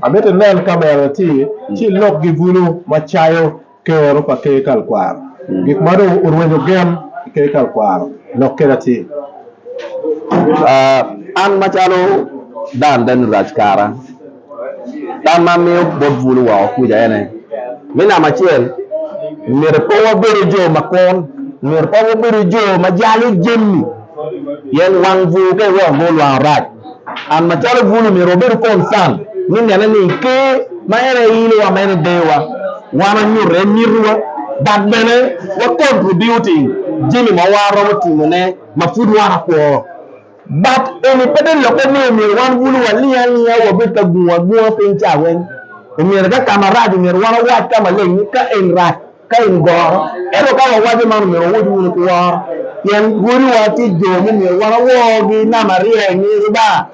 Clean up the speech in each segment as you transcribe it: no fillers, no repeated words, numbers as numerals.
Amito inen kamera atir ci ilok gi bulu ma cayo kero pa ker kalkwaro. Gik ma dong orwenyo gen i ker kalkwaro, lok kede atir. An macalo Dan Daniel Rac Kara, tam ma amiyo bot bulu woko kwica ene, me namba acel, myero pe wabedo jo ma kun, myero pe wabedo jo ma jalo jami, pien wang bur ka iweko go lwango rac. An macalo bulu myero wabedu concern me nene ni ker ma en aye ilowa ma en aye deyowa wan wanyuto iye mitiwa dok bene wa contributing jami ma wan romo timone ma pud wan akwo. But eni pe te lokke ni myero wan bulu waling alinga wabed ka gungo agunga piny ca weng. Omyero ka ka marac omyero wan wawac ka maleng ni ka eni rac. Ka in goro, ento ka wawaco man omyero wawoc wunu ki woro, pien rwodiwa tye jo mumyero wan aworgi namba aryo i nge Lubanga.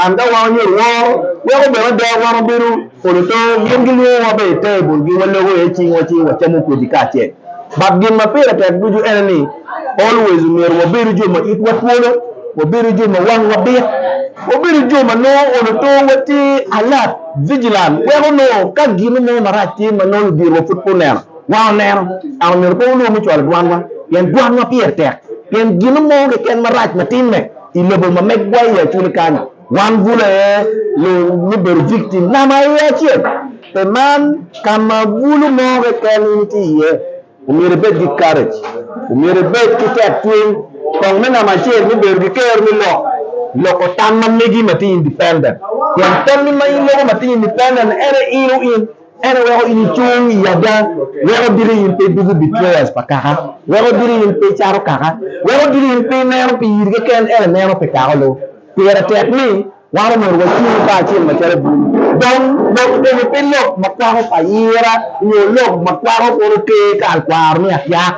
An ka wan onyuto woro, weko bene ada wan wabedo olo to, gin gilwongowa bene i tebulgi, waloko iye cingwa ci wacamo kwedgi kacel. But gin ma pire tek ducu ene ni, always omyero wabedu jo ma itwa twolo, wabedu jo ma wangwa bit, wabedu jo ma nongo olo to watye alert. Vigilant weko nongo ka gino mo marac tye ma nongo luditowa pud pe oneno, wan oneno. An omyero pe walwor me cwalo dwanwa, pien dwanwa pire tek. Pien gino mo keken marac ma timme i lobo ma megwa i Acholi kany, wan bulu aye me bedo victim nama aye acel. Pi man, ka ma bulu mo keken in itye iye, Omyero ibed ki courage, omyero ibed ki tekcwiny. Kong me namba acel me bedo ki kero me lok, loko tam ma megi ma tye independent. Pien tammi ma in loko ma tye independent en aye ilo in, en aye weko in icung i ada, weko diki in pe idwogo betrayers pa kaka, weko diki in pe icato kaka, weko diki in pe ineno pi iri keken ento ineno pi kaka olu. Pire tek ni Wan omyero wacung kacel macalo bulu. Dong, lok eni pe lok ma kwako pa ayira nyo lok ma kwako kono ker kal kwaro me atyak.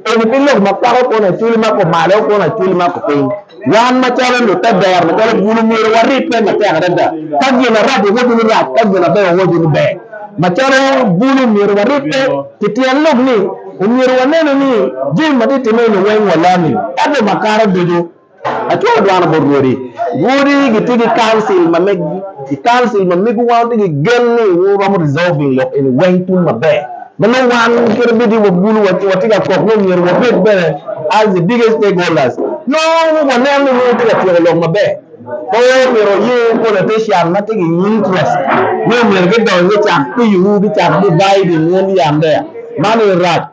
Eni pe lok ma kwako kono acwali ma kumalo kono acwali ma kupiny. Wan macalo lutedero, macalo bulu myero waribbe matek adada. Ka gin marac wawaco ni rac, ka gin maber wawaco ni ber. Macalo bulu myero waribbe pi tyen lok ni omyero wanene ni jami ma tye timme-ni weng walami ento makato ducu. Acwalo dwana bot rwodi. Rwodi gitye ki council ma meggi. I council ma megwu wan watye ki gen ni wuromo resolving lok eni weng tum maber. Ma nongo wan kit ma bed ni wabulu watye ka kok ni myero wabed bene as the biggest stakeholders. Nongo waneno ni nongo wutye ka tyeko lok maber. Pe myero wuye politician ma tye ki interest ni myero gidony gicak tiyowu gicak dividing wun yam there. Man aye rac.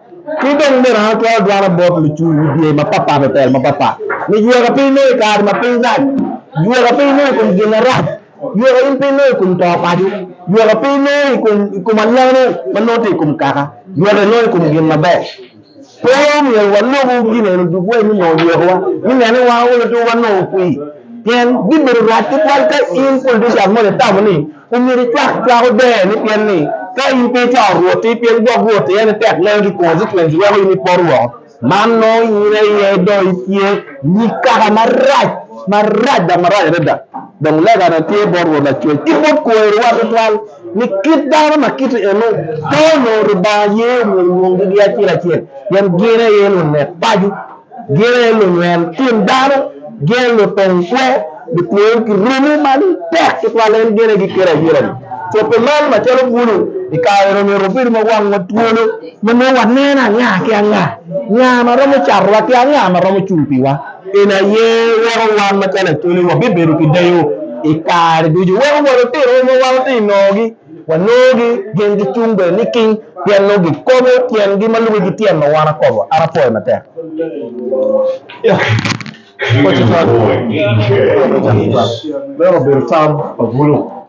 Ki dong bene an atwero dwana bot lucung wi dye mapatpat, lutelo mapatpat, ni yweka pe inongo i kare ma piny rac, yweka pe inongo i kom gin marac, yweka in pe inongo i kom to paco, yweka pe inongo i kom i kom alano ma nongo tye i kom kaka, yweka inongo i kom gin maber. Pe omyero walubu gin eno duk wa ni nongo ywekowa, ni nene wan olo to wanongo kwir, pien bibedo rac tutwal ka in politician moni itamo ni Omyero icwak cwako ber ni pien ni ka in pe icwako Rwot-ti pien gwok Rwot-ti en tek loyo ki consequence weko in ipoto woko. Man nongo in aye dong itye nyig kaka marac marac dok marac adada. Dong legana tye bot Rwot Lacwec ki bot kweriwa tutwal ni kit dano ma kiti eno pe onongo Rubanga ye omyero olwonggi gi acel acel pien gin aye lunek paco. Gin aye lunywen kin dano, gin aye lutong kwer, lutweyo ki remo ma tek twatwal en gin aye gikelo ayela-ni. Co pi man, macalo bulu, i kare-ni omyero wabedu ma wangwa twolo, ma nongo waneno anga ki anga, nga ma romo catowa ki anga ma romo cung piwa. En aye weko wan macalo Acholi wabibedo ki deyo i kare ducu, weko wa lutinowa ma wan watye ka nongogi, wanongogi gin gicung bene niking. Pien nongo gikobo tyengi ma lube ki tyen ma wan akobo. An apwoyo matek. Meno obedo tam pa bulu.